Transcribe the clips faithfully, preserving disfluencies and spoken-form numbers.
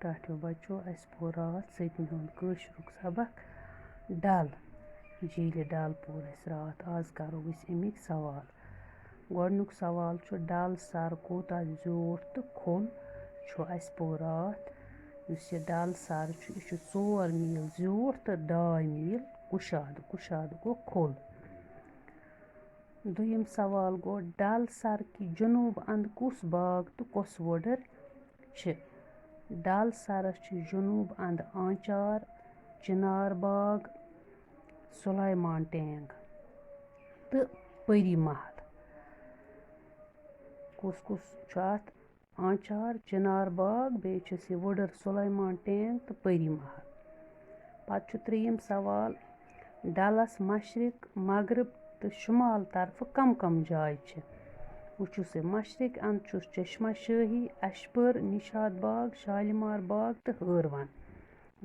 ٹاٹھیو بچو، اَسہِ پوٚر راتھ سٔتمہِ ہُنٛد کٲشرُک سبق ڈل۔ جیٖلہِ ڈل پوٚر اَسہِ راتھ۔ آز کرو أسۍ اَمِکۍ سوال۔ گۄڈٕنیُک سوال چھُ، ڈل سر کوٗتاہ زیوٗٹھ تہٕ کھوٚل چھُ؟ اَسہِ پوٚر راتھ، یُس یہِ ڈل سر چھُ، یہِ چھُ ژور میٖل زیوٗٹھ تہٕ ڈاے میٖل کُشادٕ۔ کُشادٕ گوٚو کھوٚل۔ دوٚیِم سوال گوٚو، ڈل سر کہِ جنوٗب اندٕ کُس باغ تہٕ کۄس وُڈٕر چھِ؟ ڈل سرس چھِ جنوٗب اندٕ آنچار، چنار باغ، سلیمان ٹینگ تہٕ پری محل۔ کُس کُس چھُ اتھ؟ آنچار، چنار باغ، بیٚیہِ چھُس یہِ وُڈٕر سلیمان ٹینگ تہٕ پری محل۔ پتہٕ چھُ ترٛیٚیِم سوال، ڈلس مشرق، مغرب تہٕ شمال طرفہٕ کم کم جایہِ چھِ؟ وٕچھِو سا، مشرق اندٕ چھُس چشمہ شاہی، اشپر، نشاط باغ، شالیمار باغ تہٕ ہٲروَن۔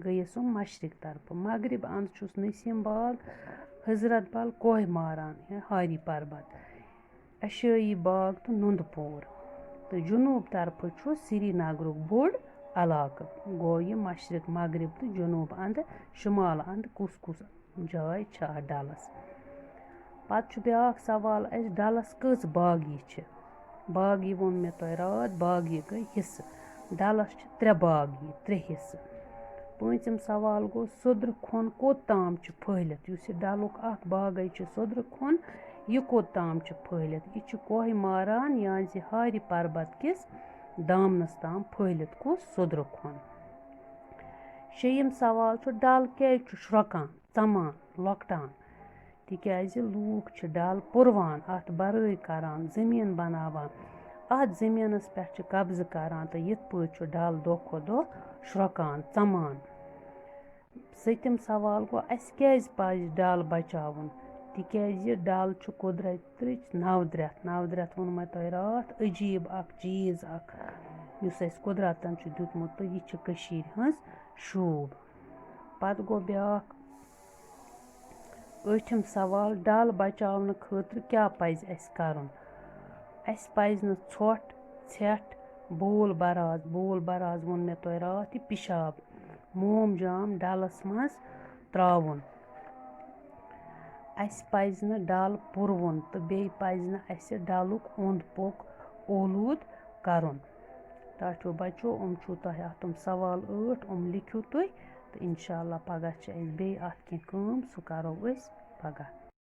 گٔیَس یِم مشرق طرفہٕ۔ مغرب اندٕ چھُس نسیم باغ، حضرت بل، کوہ ماران یا ہاری پربت، اشٲیی باغ تہٕ نُنٛدٕ پوٗر۔ تہٕ جنوٗب طرفہٕ چھُ سرینگرُک بوٚڑ علاقہٕ۔ گوٚو یہِ مشرق، مغرب تہٕ جنوٗب اندٕ، شمال اندٕ کُس کُس جاے چھِ اتھ ڈلس؟ پتہٕ چھُ بیٛاکھ سوال اَسہِ، ڈلس کٔژ باغی چھِ؟ باغی ووٚن مےٚ تۄہہِ راتھ، باغی گٔے حصہٕ۔ ڈلس چھِ ترٛےٚ باغی، ترٛےٚ حصہٕ۔ پوٗنٛژِم سوال گوٚو، سوٚدرٕ کھۄن کوٚت تام چھُ پھٔہلِتھ؟ یُس یہِ ڈلُک اکھ باغے چھُ سوٚدرٕ کھۄن، یہِ کوٚت تام چھُ پھٔہلِتھ؟ یہِ چھُ کوہِ ماران یا زِ ہاری پربت کِس دامنس تام پھٔہلِتھ۔ کُس؟ سوٚدرٕ کھۄن۔ شیٚیِم سوال چھُ، ڈل کیٛازِ چھُ شرٛۄکان، ژمان، لۄکٹان؟ تِکیٛازِ لوٗکھ چھِ ڈل پُروان، اَتھ بَرٲے کران، زٔمیٖن بناوان، اَتھ زٔمیٖنَس پٮ۪ٹھ چھِ قبضہٕ کران تہٕ یِتھ پٲٹھۍ چھُ ڈل دۄہ کھۄتہٕ دۄہ شرٛۄکان، ژمان۔ سٔتِم سوال گوٚو، اَسہِ کیٛازِ پَزِ ڈل بچاوُن؟ تِکیٛازِ ڈل چھُ قۄدرتٕچ نودرٛتھ۔ نودرٛتھ ووٚن مےٚ تۄہہِ راتھ، عجیٖب اکھ چیٖز اکھ، یُس اَسہِ قۄدرتن چھُ دیُتمُت تہٕ یہِ چھِ کٔشیٖرِ ہٕنٛز شوٗب۔ پتہٕ گوٚو بیٛاکھ، ٲٹھِم سوال، ڈل بچاونہٕ خٲطرٕ کیٛاہ پزِ اَسہِ کرُن؟ اَسہِ پزِ نہٕ ژھۄٹھ، ژھٮ۪ٹھ، بول براز، بول براز ووٚن مےٚ تۄہہِ راتھ، یہِ پِشاب، موم جام ڈلس منٛز ترٛاوُن۔ اَسہِ پزِ نہٕ ڈل پُروُن تہٕ بیٚیہِ پزِ نہٕ اَسہِ ڈلُک اوٚنٛد پوٚک اولوٗد کرُن۔ ٹاٹھیو بچو، یِم چھُو تۄہہِ اَتھ یِم سوال ٲٹھ، یِم لیکھِو تُہۍ تہٕ انشاءاللہ پگاہ چھِ اَسہِ بیٚیہِ اَتھ کینٛہہ کٲم، سُہ کرو أسۍ پگاہ۔